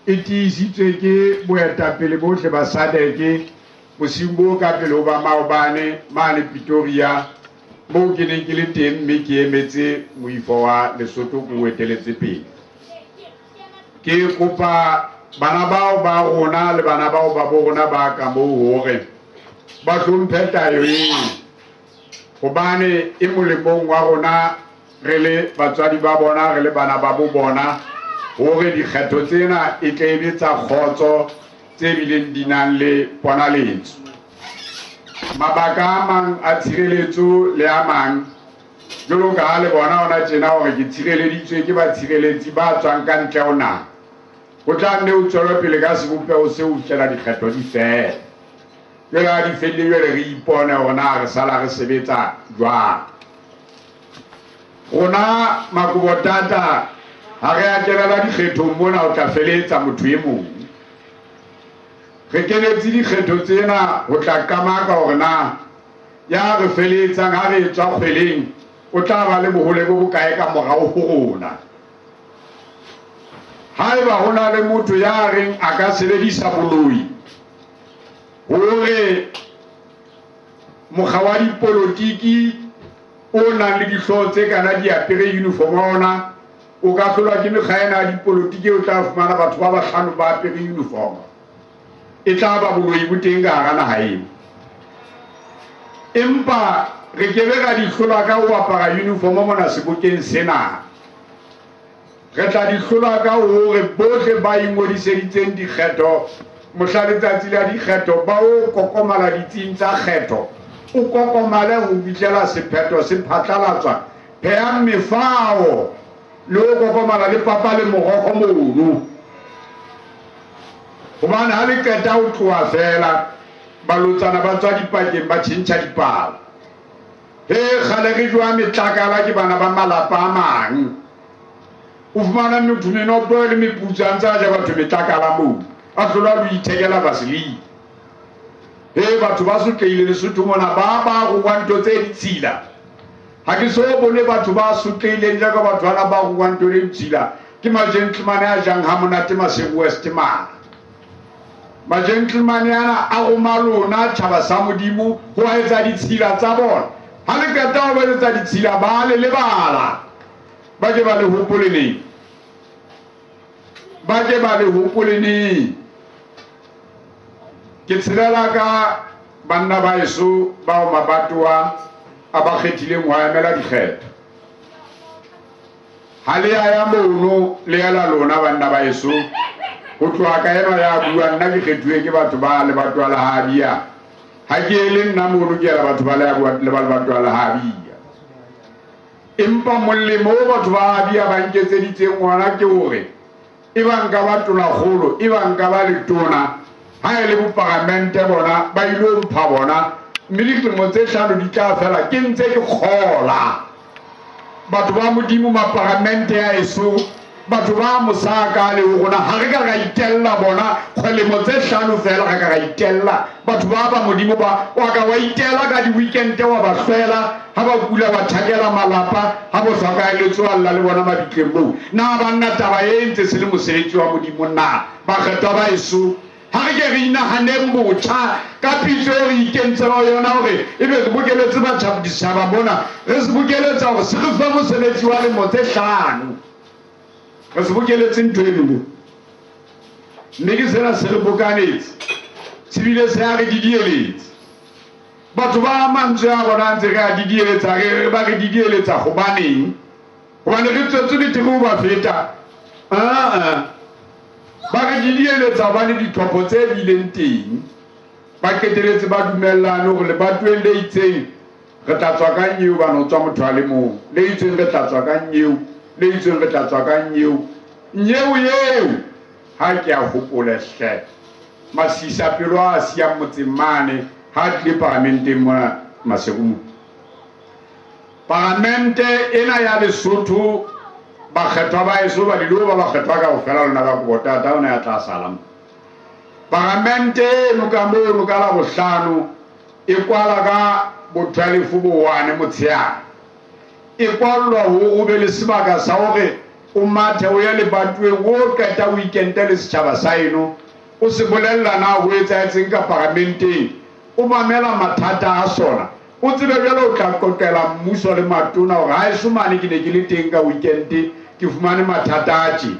E tiisitswe ke boetapele bohle ba SADC bosiung bo ka pele ho ba maobane mane Pretoria, moo ke neng ke le teng mme ke emetse moifo wa Lesotho ke o eteletse pele. Ke kopa bana bao ba rona le bana bao ba bo rona ba ka moo hore ba hlomphe tayo eo, hobane e molemong wa rona re le batswadi ba bona, re le bana ba bo bona, hore dikgetho tsena e tle e be tsa kgotso tse bileng di nang le ponaletso. Mabaka a mang a tshireletso le a mang, jwalo ka ha le bona hona tjena hore ke tshireleditswe ke batshireletsi ba tswang ka ntle ho naha, ho tla nne ho tswelwe pele ka sebopeho seo ho fihlela dikgetho di fela. Jwale ha di fedile, jwale re ipone hore na re sala re sebetsa jwang. Rona Makobotata ha re a kenela dikgethong mona ho tla feletsa motho e mong. Re kenetse dikgetho tsena ho tla qamaka hore na ya re feletsang ha re tswa kgweleng o tla ba le bohole bo bokae ka morao ho rona. Haeba ho na le motho ya reng a ka sebedisa boloi hore mokga wa dipolotiki o nang le dihlooho tse kana di apere uniform wa ona o ka hlolwa ke mekga ena ya dipolotiki, o tla fumana batho ba bahlano ba apere uniform. E tla ba boloi bo teng ka hara naha eno. Empa re ke be ra di hlola ka ho apara uniform mona sebokeng sena. Re tla di hlola ka hore bohle ba ingodiseditseng dikgetho mohla letsatsi la dikgetho ba o kokomala ditsing tsa kgetho, o kokomale ho fihlela sephetho se phatlalatswa. Phehang mefao le o kokomala le papa le moroho mono, hobane ha le qeta ho tloha fela balotsana ba tswa dipakeng ba tjhentjha dipalo. He kgale re jwa metlakala ke bana ba malapa a mang. O fumana motho menoto le meputso a ntse a ja batho metlakala moo, a hlolwa ho ithekela vaseline. He batho ba sotlehile Lesotho mona, ba ba ruang ntho tse ditshila. Ha ke so bone batho ba sotlehileng jaaka batho bana ba ruang ntho tse ditshila. Ke ma-gentleman a jang ha monate Maseru West mane. Ma-gentleman ana a roma lona tjhaba sa Modimo ho etsa ditshila tsa bona. Ha le qeta ho ba etsa ditshila ba le lebala, ba ke ba le hopole neng? Ba ke ba le hopole neng? Ke tshelela ka banna ba heso bao mabatowa a ba kgethileng ho emela dikgetho. Ha le ya mono le ya la lona banna ba heso, ho tloha ka enwa ya bua nna ke kgethuwe ke batho ba lebatowa la Habia. Ha ke le nna mono ke ela batho ba le ba lebatowa la Habia. Empa molemo o batho ba Habia ba nketseditseng ona ke hore e ba nka ba tonakgolo, e ba nka ba letona, ha e le boparamente bona ba ilo mpha bona, mme dilemo tse hlano di tla fela ke ntse ke kgola. Batho ba Modimo maparamente a heso, batho ba Mosaka le ho rona ha re ka ra itella bona kgwelemo tse hlano fela, re ka ra itella. Batho ba ba Modimo ba wa ka wa itela ka di-weekend wa ba hlwela, ha ba kula wa tjhakela malapa, ha bo hloka le tswalla le bona mabitleng moo. Na banna taba e ntse se le mosebetsi wa Modimo na? Bakgethwa ba heso, ha re ke re inahaneng botjha ka pitso e re ikentseng ho yona hore ebe re bokeletse batjha ditjhaba mona, re se bokeletsa hore se re fe mosebetsi wa lemo tse hlano. Re se bokeletse ntho eno mo. Mme ke sena se re bokanetse, se bile se a re didieletse. Batho ba mantswe a bona ntse re a didieletsa, re ba re didieletsa hobaneng? Hobane re tswetse betere ho ba feta. Ba re didieletsa hobane ditlhopho tse bileng teng ba qeteletse ba dumellane hore lebatoweng le itseng re tla tswa ka nyeo, hobane ho tswa motho a le mong. Le itseng re tla tswa ka nyeo, le itseng re tla tswa ka nyeo. Nyeo eo ha ke a hopole hle, masisa pelo a siyang motseng mane ha tlile paramenteng mona Maseru. Paramente ena ya Lesotho, bakgethwa ba heso ba dilo ba bakgethwa kaofela lona ba Kobotata, ona ya tla sala mo. Paramente eno ka mono ka Labohlano e kwala ka bo 12 bo 1 motshehare. E kwallwa hore o be le sebaka sa hore o mathe o ye lebatoweng o qeta weekend le setjhaba sa eno, o se bolella na ho etsahetseng ka paramenteng, o mamela mathata a sona, o tsebe jwale o tla qoqela mmuso le matona hore ha eso mane ke ne ke le teng ka weekend ke fumane mathata a tje.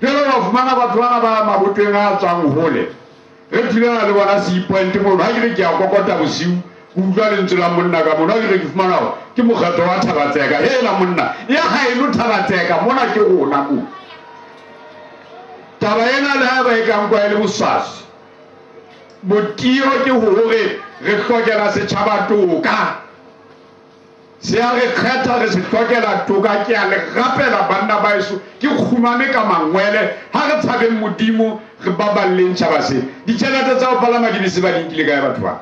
Jwale wa fumana batho bana ba mabotweng a tswang hole, re thulana le bona Sea Point mono. Ha ke re ke a kokota bosiu, ke utlwa lentswe la monna ka mono, ha ke re ke fumana hore ke mokgatlo wa Thabatseka. Hela monna, ya haeno Thabatseka mona ke rona mo. Taba ena le ha ba e ka nkwa e le boswaswi, botio ke hore re hlokela setjhaba toka. Se a re kgetha, re se hlokela toka. Ke a le rapela banna ba heso, ke kgumame ka mangwele, ha re tshabeng Modimo, re baballeng tjhaba se. Ditjhelete tsa ho palama dibese ba di nkile kae batho ba?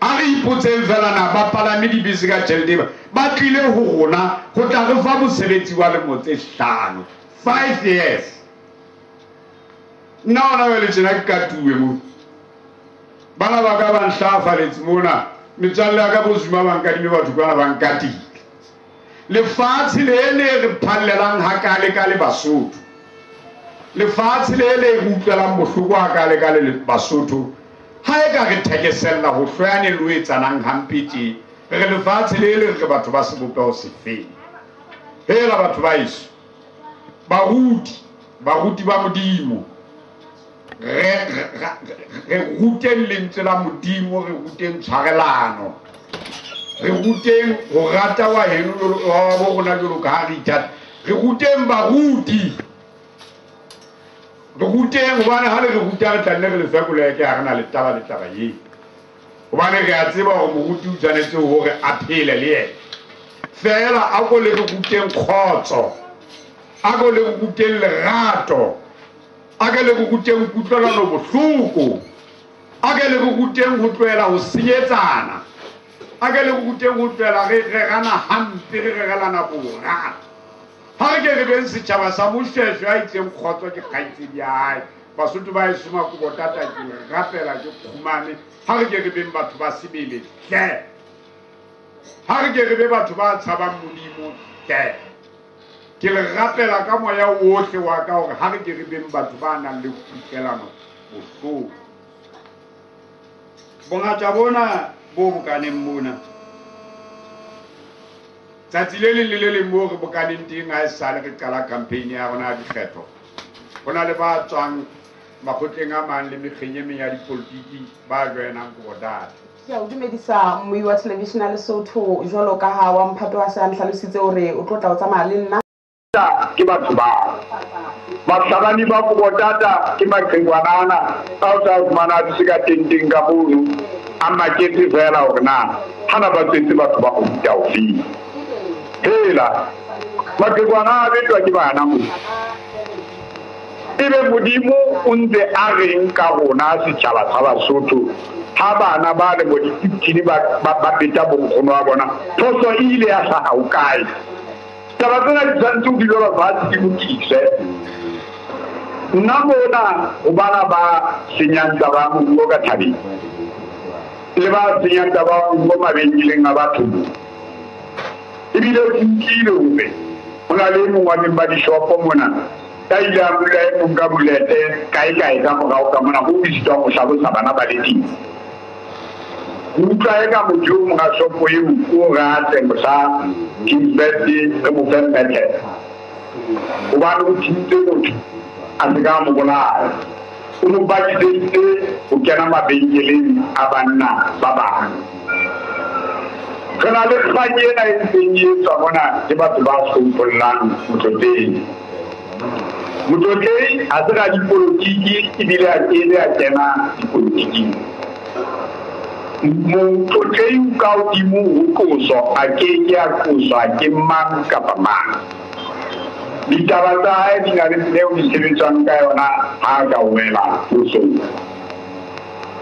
A re ipotseng fela na ba palame dibese ka tjhelete ba? Ba tlile ho rona ho tla re fa mosebetsi wa lemo tse 5, 5 years. Nna hona jwale tjena ke katuwe mo. Bana ba ka ba nhlafaletse mona, metswalle ya ka bo Zuma ba nkadime batho kwana ba nkatile. Lefatshe le le re phallelang hakale-kale Basotho, lefatshe le le re utlwelang bohloko hakale-kale le Basotho, ha e ka re thekesella ho hloyane le ho etsanang hampe tje, re re lefatshe le le re batho ba sebopeho sefeng. Hela batho ba heso, baruti, baruti ba Modimo, re ruteng lentswe la Modimo, re ruteng tshwarelano, re ruteng ho rata wa heno wa bo rona jwalo ka ha re ithata, re ruteng baruti, re ruteng hobane ha le re ruta re tla nne re le fekoleke, ha re na le taba le taba eo, hobane re a tseba hore moruti o tshwanetse hore a phele le yena. Feela a ko le re ruteng kgotso, a ko le re ruteng lerato, a ke le re ruteng kutlwelano bohloko, a ke le re ruteng ho tlohela ho senyetsana, a ke le re ruteng ho tlohela re rerana hampe, re rerelana bora. Ha re ke re beng setjhaba sa Moshweshwe a itseng kgotso ke kgaitsedi ya hae. Basotho ba heso makobo tata ke le rapela ke kgumame. Ha re ke re beng batho ba sebele hle. Ha re ke re be batho ba tshabang Modimo hle. Ke le rapela ka moya ohle wa ka hore ha re ke re beng batho ba nang le kutlwelano bohloko. Bongata bona bo bokaneng mona, tsatsi le leng le le leng moo re bokaneng teng ha esale re qala campaign ya rona ya dikgetho, ho na le ba tswang makgotleng a mang le mekgeng e meng ya dipolotiki ba joinang Kobo Data. Ke a o dumedisa mmui wa television ya Lesotho, jwalo ka ha wa mphato a se a ntlhalositse hore o tlo tla o tsamaya le nna. Ke batho ba bahlabani ba Kobo Data, ke maqhekwanana a o tla fumana a dutse ka tenteng ka mono, a maketse fela hore na hana ba tswetse batho ba mofuta ofeng. Hela maqhekwana a betwa ke bana mo. Ebe Modimo o ntse a reng ka rona setjhaba sa Basotho ha bana ba le bo di-15 ba beta bonkgono wa bona, phoso e ile ya hlaha ho kae? Taba tsena di tshwanetse ho dulelwa fatshe di lokiswe. Nna mona ho bana ba senyang taba ya moruo ka thabeng le ba senyang taba ya moruo mabenkeleng a batho, ebile ke utlwile hore ho na le e mong wa beng ba dishopo mona ya ile a bula e mong ka bulete kae kae ka morao ka mona, ho sitwang ho hlalosa bana ba le teng. Ke utlwa eka motho eo monga shopo eo o re a tle mohla King's Birthday re mo fe petlele, hobane o thintse motho a se ka mo bolaya, o mo bakiseditse ho kena mabenkeleng a banna ba bang. Re na le kgang ena e ntseng e etswa mona ke batho ba hlomphollang Motlotlei. Motlotlei ha se radipolotiki ebile a kebe a kena dipolotiking. Motlotlei o ka hodimo ho qoso, a keke a qoswa ke mang kapa mang. Ditaba tsa hae di na le tsela eo di sebetswang ka yona ha a ka wela pusong.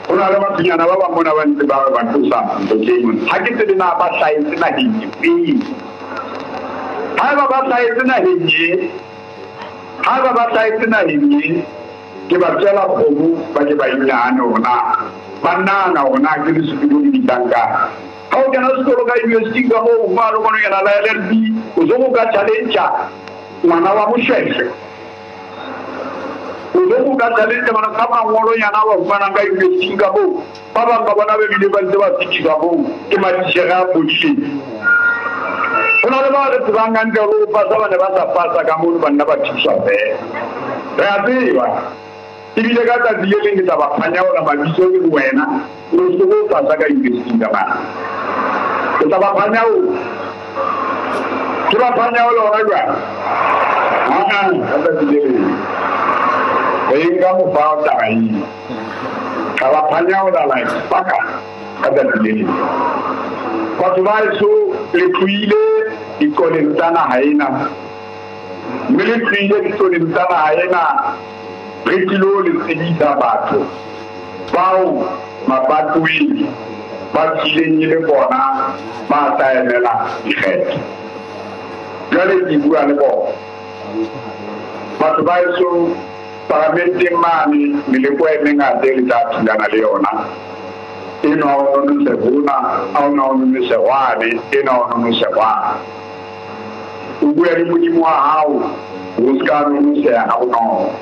Ho na le bathonyana ba bang mona ba ntse ba re ba tlosa Motlotlei mona. Ha ke tsebe na ba hlahetse naheng efeng. Haeba ba hlahetse naheng e, haeba ba hlahetse naheng e, ke ba tswela kgomo ba ke ba inahane hore na ba nahana hore na ke Lesotho le ditlankana. Ha o kena sekolo ka university ka moo, o fumana le kgona ho kena la LLB, o so o ka challenge-a. Ngwana wa Moshweshwe o be o ka talente bana ka mangolonyana a ba fumanang ka university ka moo ba bang ba bona ba bile ba ntse ba fetiswa moo ke matitjhere a phodileng. Ho na le ba re tsebang hantle hore ho pasa ba ne ba sa pasa ka mono ba nna ba thuswa feela. Re a tseba ebile ka tsatsi le leng ke tla ba phanyaola mabitso ke re wena o se o pasa ka university ka mane. Ke tla ba phanyaola. Ke ba phanyaola hona jwale. Aa, ka tsatsi le leng. Re nka mokgwa wa taba eo. Ka ba phanyaola la ipaka ka tsatsi le leng. Batho ba heso le tlohile dikoleng tsa naha ena. Mme le tlohile dikoleng tsa naha ena re tlilo le tsebisa batho bao mabatoweng ba tlileng e le bona ba tla emela dikgetho. Jwale ke bua le bona. Batho ba heso paramenteng mane meleko e mengata e le tla thulana le yona. Enwa o nonose hona, a ona o nonose hwane, enwa o nonose hwane. O bua le Modimo wa hao, o se ka nonoseha ha bonolo.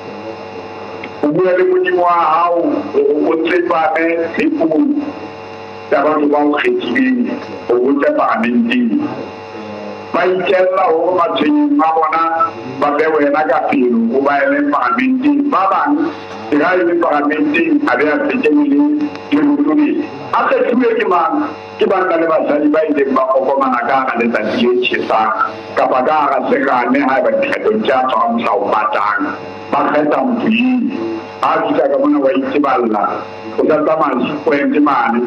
O bua le Modimo wa hao hore o tsepame tshepong ya batho ba o kgethileng hore o tle paramenteng. Ba itjella hore matshwenyeng a bona ba be wena ka pelo o ba ele paramenteng. Ba bang e ha e le paramenteng a be a se kene le lebolobeng. A kgethuwe ke mang? Ke banna le basadi ba ileng ba kokomana ka hara letsatsi le tjhesang kapa ka hara serame haeba dikgethong tse a tshwarang mohla o batang. Ba kgetha motho eo. Ha a fihla ka mona wa iteballa. O sa tsamaya sepoente mane.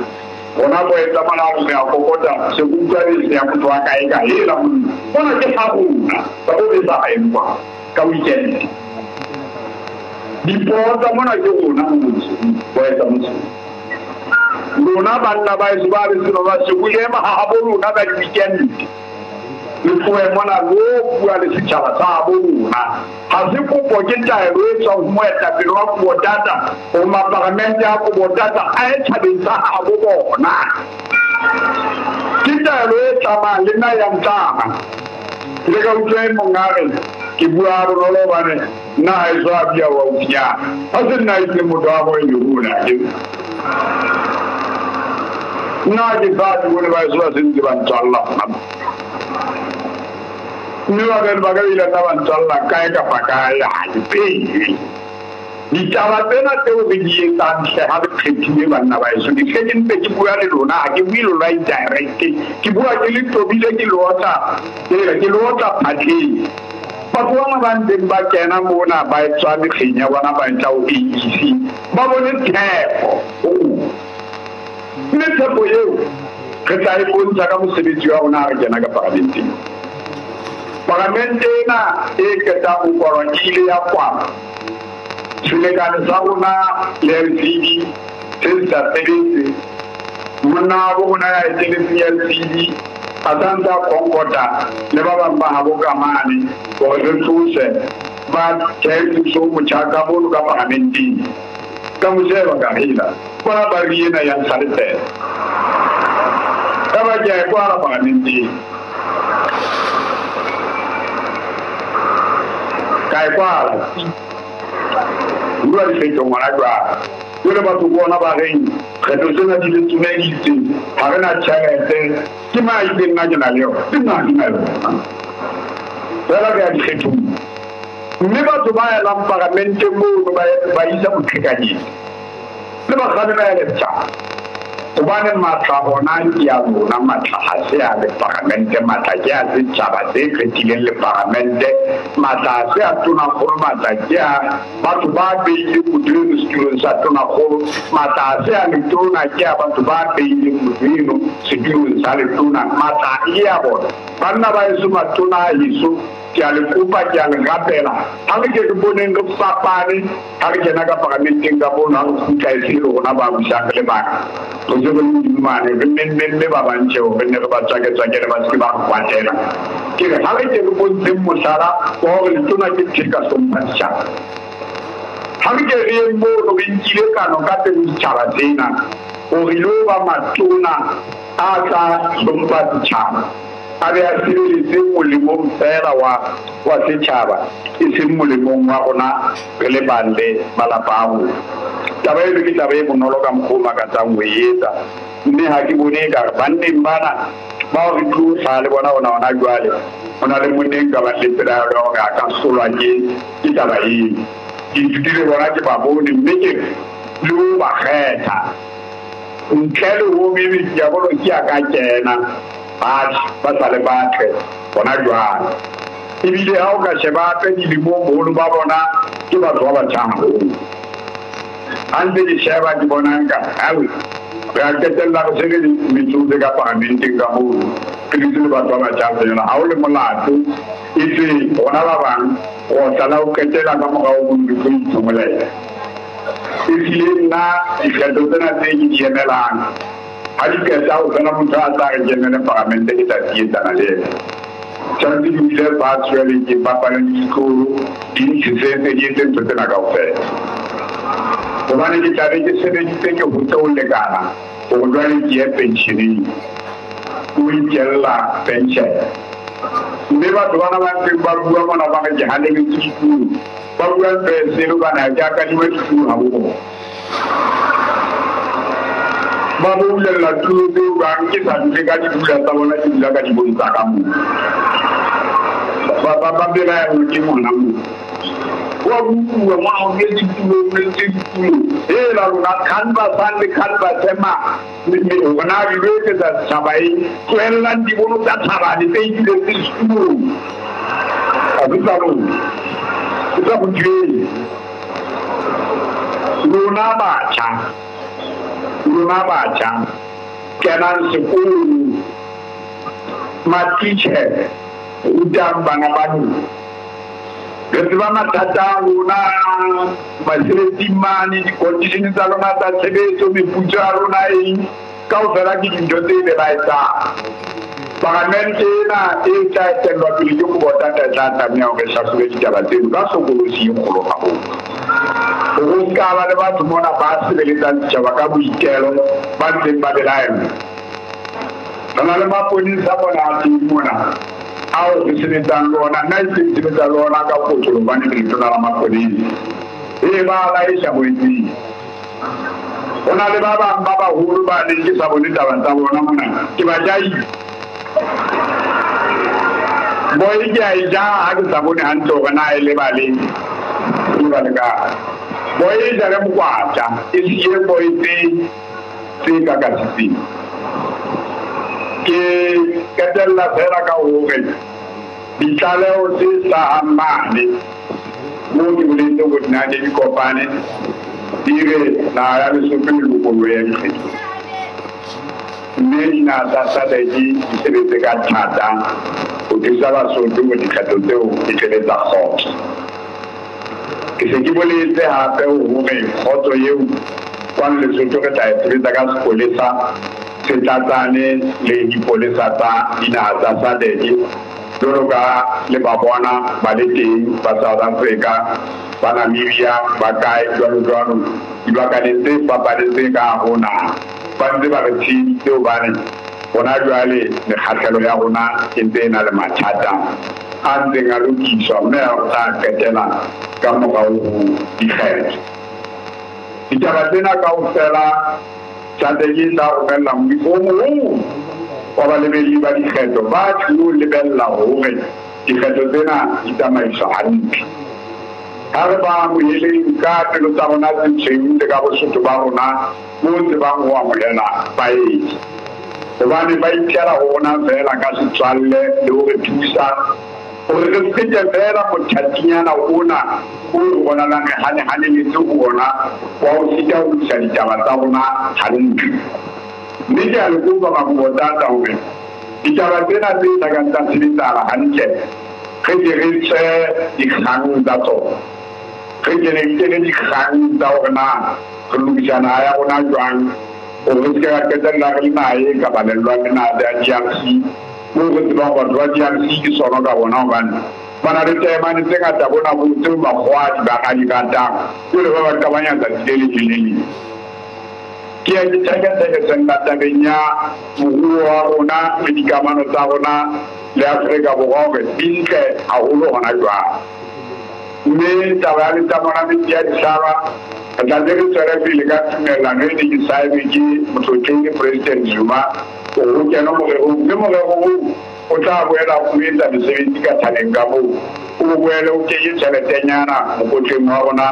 Rona bo etsa mona re a kokota se utlwa le ya motho wa kae ka hela monna. Ona ke sa rona ba bo betsa ha empa ka weekend. Dipuo tsa mona ke rona motse bo etsa motse. Lona banna ba eso ba re seno ba se bulema ha bo rona ka weekend. Le tlohe mona lo bua le setjhaba sa bo rona. Ha se kopo ke taelo e tswang ho moetapele wa Kobotata ho maparamente a Kobotata a e tjhabeng sa habo bona. Ke taelo e tlamang le nna ya ntlama. Le ka utlwa e mong a re ke bua bonolo hobane nna ha eso a bua wa utlwa. Ha se nna e seng motho wa bo e lehona ke. Nna ke sa ke bone ba eso ba se ntse ba ntswalla hona. Mme ba ka ba ka ile nna ba ntswalla kae kapa kae ha ke tsebe. Ditaba tsena tseo re di etsang hle ha re kgethile banna ba heso. Ke hle ke mpe ke bua le lona, ha ke bue lona indirect. Ke bua ke le tobile ke le otla, ke le otla phatleng. Batho bana ba ntseng ba kena mona ba etswa mekgeng ya bona ba etla ho AEC. Ba bone tshepo. Mme tshepo eo re tla e bontsha ka mosebetsi wa rona ha re kena ka paramenteng. Paramente ena e qetang ho kwalwa e ile ya kwalwa. Selekane sa rona le LCD se sa sebetse. Monna wa bo rona ya eteletseng LCD a sa ntse a khonkotha le ba bang ba habo ka mane hore re tlose ba thehe mmuso o motjha ka mono ka paramenteng. Ka mo sheba ka hela. Bona ba re ena ya ntlhalefela. Ka ba ke a e kwala paramenteng. Ka e kwala. Bua dikgetho ngwana jwale. Jwale batho bona ba reng kgetho tsena di le tsomeditse ha re na tjhelete. Ke mang a ileng nna ke na le yona? Ke nna ke na le yona. Fela re ya dikgethong. Mme batho ba elang paramenteng mono ba isa boqhekanyetsi. Le bakganni ba ya letjha. Hobane matla ona ke a rona, matla ha se a le paramente, matla ke a setjhaba se kgethileng le paramente, matla ha se a tonakgolo, matla ke a batho ba beileng motho eno setulong sa tonakgolo, matla ha se a letona ke a batho ba beileng motho eno setulong sa letona, matla e a bona. Banna ba heso, matona a heso, ke a le kopa, ke a le rapela. Ha re ke re boneng re fapane, ha re kena ka paramenteng ka mono, ha re kgutla e se le rona ba busang re le bang. Re se re le hodimo mane, re mme ba bang tjhe hore ne re ba tswake-tswakele ba se ke ba re kwatela. Ke re ha re ke re bontsheng mohlala wa hore letona ke ntho e ka hlompha setjhaba. Ha re ke re yeng mono re nkile kano ka pele ditjhaba tsena hore lo ba matona a tla hlompha setjhaba. A be a sebeletse molemong fela wa setjhaba, e seng molemong wa rona re le bang le malapa a rona. Taba eno ke taba e bonolo ka mokgwa o makatsang ho e etsa, mme ha ke bone ekare banneng bana bao re tlo hlaha le bona hona hona jwale, ho na le monneng ka bang le pelaelo ya hore a ka hlolwa ke taba eo. Ke ithutile bona, ke ba bone, mme ke le ho ba kgetha. Ntle le ho maybe diabolo ke a ka kena ba sa le batle hona jwale. Ebile ha o ka sheba hape dilemong boholo ba bona ke batho ba batjha haholo. Ha ntse ke sheba ke bona nka ao re a qetella re se re le metsotso ka paramenteng ka moo re dutse le batho ba batjha fela. Ha o le molato, etswe rona ba bang re tla o qetela ka morao ho re tlo ithomolela. Ehlile nna dikgetho tsena tse ke di emelang ha di qeta ho fela motho a tla re ke emele paramente ke tla tsietsana le ena. Tshwanetse ke dule fatshe jwale ke bapale le dikolo, di ntshetsetse di etse ntho tsena kaofela. Hobane ke tlabe ke sebeditse ke hotse ho lekana hore jwale ke ye pensioneng, o ikella pension. Mme batho bana ba ntseng ba bua mona ba re ke haneletse ditulo, ba bua ntho e sele hobane ha ke a kadima ditulo habo bona. Ba boulella tulo tseo bang ke sa dule ka didula tsa bona, ke dula ka dibong tsa ka moo. Ba belaela ke ngwana moo. Wa bua mona o dule ditulo, o duletse ditulo. Hela lona canvasang le canvase ma, rona re lo etsetsa setjhaba eng? Tlohellang dibono tsa Thabane tse ituletse setulong. Ha se tsa lona, ke tsa Botswana. Lona batjha, lona batjha kenang sekolo, matitjhere rutang bana ba lona. Re tseba mathata a lona basebetsing mane, di-condition tsa lona tsa tshebetso, meputso ya lona eng, kaofela ke dintho tse belaetsang. Paramente ena e tla etellwa pele ke Mobotata e tla tlameha hore hlahlobe ditaba tseno ka hlokolosi e kgolo haholo. Hore ho ska ba le batho mona ba sebeletsang setjhaba ka boitelo ba ntseng ba belaellwa. Re na le maponesa mona a teng mona ao re sebetsang le ona, nna e seng sebetsa le ona ka kotloloho hobane ke letona la maponesa. E ba laesha boetseng. Ho na le ba bang ba baholo ba neng ke sa bone taba tsa bona mona, ke ba jaile. Boy ke a e ja ha ke sa bone hantle hore na e lebale, e lebale kae. Boy e jale mokwatla, e siye boy tse ka kasitseng. Ke qetella fela ka hore ditlaleho tse hlahang mane moo ke boletse hore dinaha di kopane di re naha ya Lesotho e lokollohe ya dikgetho, mme dinaha tsa SADC di sebetse ka thata ho thusa Basotho hore dikgetho tseo di tle tsa kgotso. Ke se ke boletse hape hore kgotso eo kwano Lesotho re tla e sebetsa ka sepolesa se tlatsane le dipolesa tsa dinaha tsa SADC jwalo ka le ba bona ba le teng ba South Africa, ba Namibia, ba kae jwalo jwalo, dibakaneng tse fapaneng tse ka hare ho naha. Ba ntse ba re tsheheditse hobane hona jwale mekgahlelo ya rona e ntse e na le mathata a ntseng a lokiswa, mme a tla qetela ka morao ho dikgetho. Ditaba tsena kaofela SADC e tla romella moifo o moholo wa balebedi ba dikgetho ba tlilo lebella hore dikgetho tsena di tsamaiswa hantle. Ha re ba amoheleng ka pelo tsa rona tse tshweu le ka bosotho ba rona bo tsebang ho amohela baeti, hobane ba itlela ho rona fela ka setswalle le ho re thusa hore re fete fela mothatinyana ona o re bonalang re hanehaneletse ho ona wa ho sita ho lokisa ditaba tsa rona hantle. Mme ke a le kopa Mabotata hore ditaba tsena tse hlakang tsa sebetsahala hantle re ke re tswe dikgang tsa tsona, re ke re kene dikgang tsa hore na re lokisa naha ya rona jwang, hore re se ke ra qetella re le naha e ka balellwang le naha ya DRC, moo re tsebang batho ba DRC ke sono ka bona hobane ba na le taemane tse ngata bona bo tseo makgowa a di ratang, jwale ba ba qabanya tsatsi le leng le le leng. Ke ya ke tjheketjheketseng tabeng ya moruo wa rona le dikamano tsa rona le Afrika Borwa hore di ntle haholo hona jwale. Mme taba ya letamo la metsi ya dihlaba re tla ntse re tswele pele ka tumellano e ne ke saenwe ke motlotlehi President Zuma hore o kene morerong, mme morero oo o tla boela o etsa mesebetsi ka thabeng ka moo, o boele o kenye tjheletenyana mokotleng wa rona,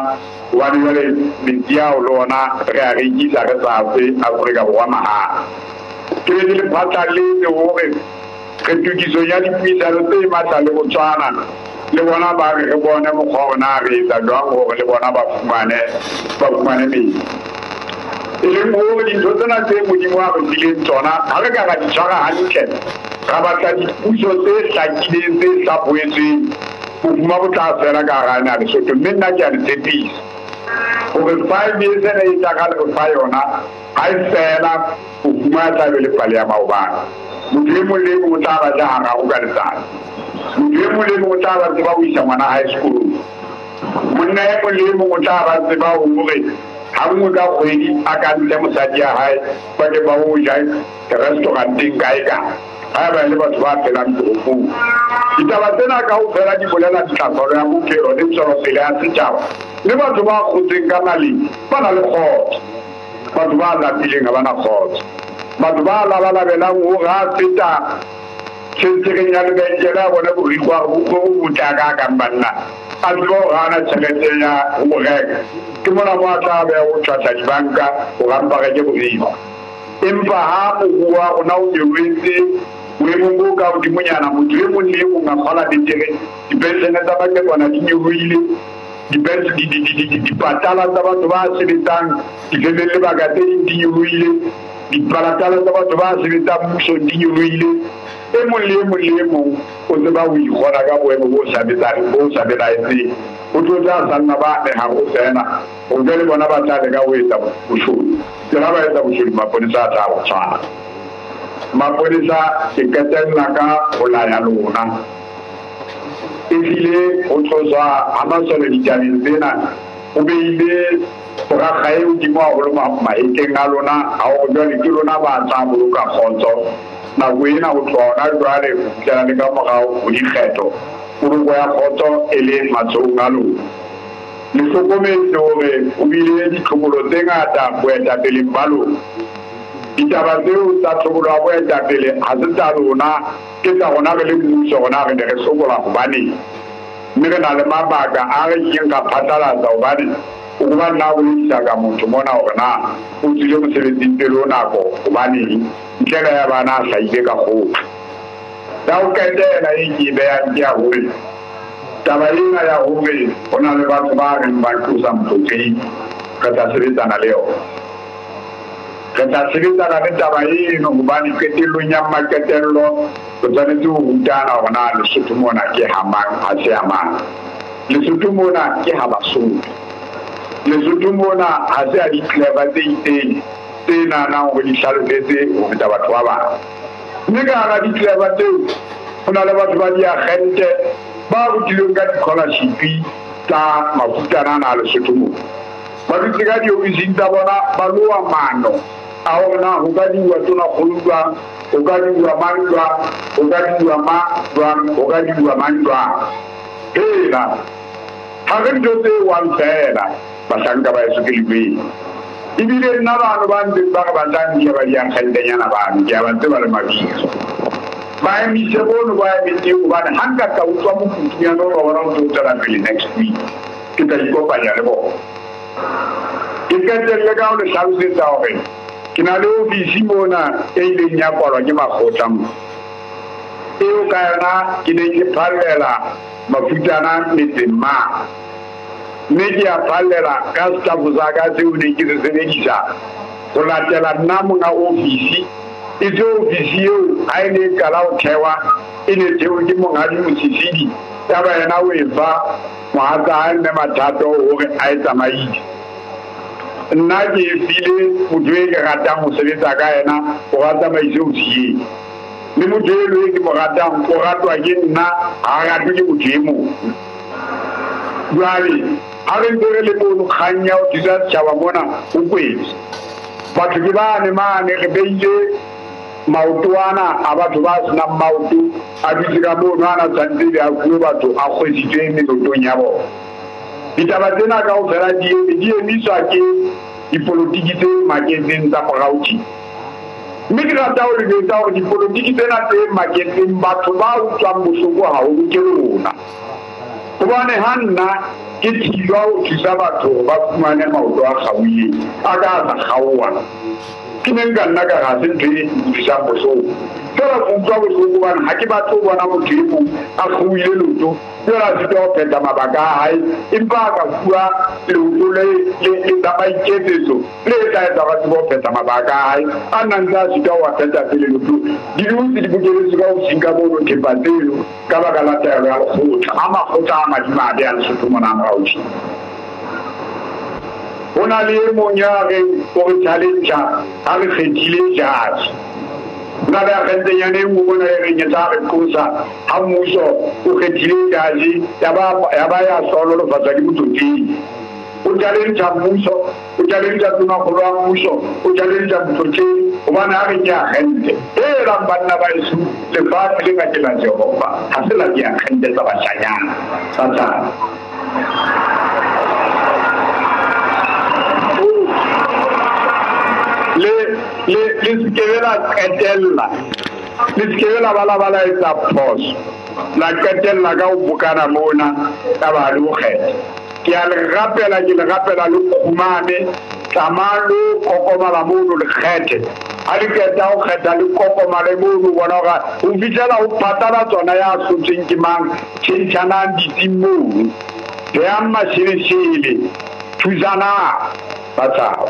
hobane jwale metsi ao le ona re a rekisa re sa fe Afrika Borwa mahala. Ke be ke le phatlalletse hore re tokisong ya dipuisano tse matla le Botswana, le bona ba re re bone mokgwa wa rona re etsa jwang hore le bona ba fumane metsi. E leng hore dintho tsena tse Modimo a re fileng tsona ha re ka ra di tshwara hantle, ra batla dipuso tse hlakileng tse hlaphohetsweng, bofuma bo tla fela ka hara naha Lesotho. Mme nna ke a le tshepisa hore 5 years ena e tla ka le re fa yona, ha e fela bofuma tla be le pale ya maobane. Motho e mong le e mong o tla batla hararo ka letsatsi. Motho e mong le e mong o tla ba tseba ho isa ngwana hae sekolong. Monna e mong le e mong o tla ba tseba hore ha nngwe ka kgwedi a ka ntle mosadi ya hae ba ke ba ho ja restauranteng kae kae, haeba e le batho ba phelang toropong. Ditaba tsena kaofela di bolela ntlafalo ya bophelo le tswelopele ya setjhaba, le batho ba kgotseng ka maleng ba na le kgotso, batho ba lapileng ha ba na kgotso, batho ba labalabelang hore ha feta tjhentjhereng ya lebenkele a bone borikgwe bo botle ka kang banna, a tsebe hore ha ana tjhelete ya ho reka. Ke mona mo a tla beha ho tjhwatla dibanka hore a mpa reke borikgwe. Empa ha moruo wa rona o nyolohetse boemong bo ka hodimonyana, motho e mong le e mong a kgola betere, dipenshene tsa baqhekwana di nyolohile, dipatala tsa batho ba sebetsang difemeng lebaka tse ding di nyolohile, dipalatala tsa batho ba sebetsang mmusong di nyolohile. E mong le e mong le e mong o tseba ho ikgona ka boemo bo sa belaetseng. Ho tlo tla sanna ba amehang ho tsena, ho jwale bona ba tla leka ho etsa boshodu. Ke ha ba etsa boshodu, maponesa a tla ba tshwara. Maponesa ke qetella ka ho laya lona. Ehlile ho tloswa ha masole ditabeng tsena ho beile borakga e hodimo haholo mahetleng a lona, a hore jwale ke lona ba tla boloka kgotso nako ena ho tloha hona jwale ho fihlela le ka morao ho dikgetho, poloko ya kgotso e le matsohong a lona. Le hlokometse hore ho bile ditlhobolo tse ngata boetapeleng ba lona. Ditaba tseo tsa tlhobolo ya boetapele ha se tsa lona, ke tsa rona re le mmuso, rona re ne re sokola hobaneng. Mme re na le mabaka a re ileng ra phatlalatsa hobane o ba nna o boledisa ka motho mona hore na o tswile mosebetsing pele ho nako hobaneng, ntle le ya bana a hlahile ka kgotla. Ya ho qetela e ke e behang ke ya hore taba ena ya hore ho na le batho ba reng ba tlosa motlotlehi, re tla sebetsana le yona. Re tla sebetsana le taba eno hobane qetellong ya maqetello re tshwanetse ho rutana hore na Lesotho mona ke ha mang, ha se ha mang. Lesotho mona ke ha Basotho. Lesotho mona ha se a di-clever tse itseng tse nahanang hore di hlalosetse ho feta batho ba bang. Mme ka hara di-clever tseo ho na le batho ba diakgente ba rutilweng ka di-scholarship tsa mafutana ana a Lesotho mona. Ba dutse ka diofising tsa bona ba loha mano a hore na ho ka diuwa tonakgolo jwang, ho ka diuwa mang jwang, ho ka diuwa mang jwang, ho ka diuwa mang jwang. Hela, ha re ntho tse wang feela, bahlanka ba heso ke lebeng. Ebile nna bano ba ntseng ba re batlang ke ba diakgentenyana bano, ke a ba tseba le mabitso. Ba emise bono ba emetse hobane ha nka ka utlwa mokutunyana o ba bona o tlo tswela pele next week, ke tla ikopanya le bona. Ke qetelle ka ho le hlalosetsa hore ke na le ofisi mona e ileng ya kwalwa ke makgotla mo. Eo ka yona ke neng ke phallela mafutana metseng mane. Mme ke a phallela ka staff sa ka seo neng ke se sebedisa ho latela nna monga ofisi. E tse ofisi eo ha e ne e qala ho thewa, e ne thewe ke monghadi Mosisili, yaba yena o e fa mohatsa hae mme Mathato hore a e tsamaise. Nna ke e file motho e ke ratang ho sebetsa ka yena hore a tsamaise ofisi eo. Le motho eno e ke mo ratang o ratwa ke nna, ha a ratwe ke motho e mong. Jwale ha re ntse re le mono, kgang ya ho thusa setjhaba mona ho kwetse. Batho ke bane mane re beile maotoana a batho ba senang maoto a dutse ka mono ana tshwanetse be a fuwe batho a kgwesitswe melotong ya bona. Ditaba tsena kaofela di eme di emiswa ke dipolotiki tse maketseng tsa morao tjena. Mme ke rata ho le jwetsa hore dipolotiki tsena tse maketseng batho ba utlwang bohloko haholo ke rona. Hobane ha nna ke thijwa ho thusa batho hore ba fumane maoto a kgaohileng, a ka a sa kgaoha. Ke ne nka nna ka re ha se ntho e utlwisang bohloko. Feela ke utlwa bohloko hobane ha ke batle ho bona motho e mong a kgaohile leoto, jwale a sitwa ho phetha mabaka a hae, empa a ka fuwa leoto le la maiketsetso le tla etsa hore a tsebe ho phetha mabaka a hae, a nna ntse a sitwa ho a phetha pele leoto. Di dutse di bokeletswe ka ofising ka mono thepa tseno ka baka la taelo ya lekgotla. A makgotla a madimabe a Lesotho mona morao tjena. Ho na le e mong ya reng o re challenge ha re kgethile judge. Ho na le agentenyana e nngwe mona e reng e tla re qosa ha mmuso o kgethile judge ya ba ya hlohonolofatswa ke motlotleng. O challenge mmuso, o challenge tonakgolo wa mmuso, o challenge motlotleng hobane ha re ke agente. Helang banna ba heso, lefatshe lena ke la Jehova, ha se la diagente tsa bashanyana. Satane. Le sekebe la qetella, le sekebe la ba la ba la etsa phoso, la qetella ka ho bokana mona ka ba le ho kgetha. Ke a le rapela, ke le rapela le kgumame, tsamayang le kokomala mono le kgethe. Ha le qeta ho kgetha le kokomale mono, bona hore ho fihlela ho patala tsona ya hlotsweng ke mang, tjhentjhanang ditsing mono. Behang masheleshele, thusanang, ba tshaba.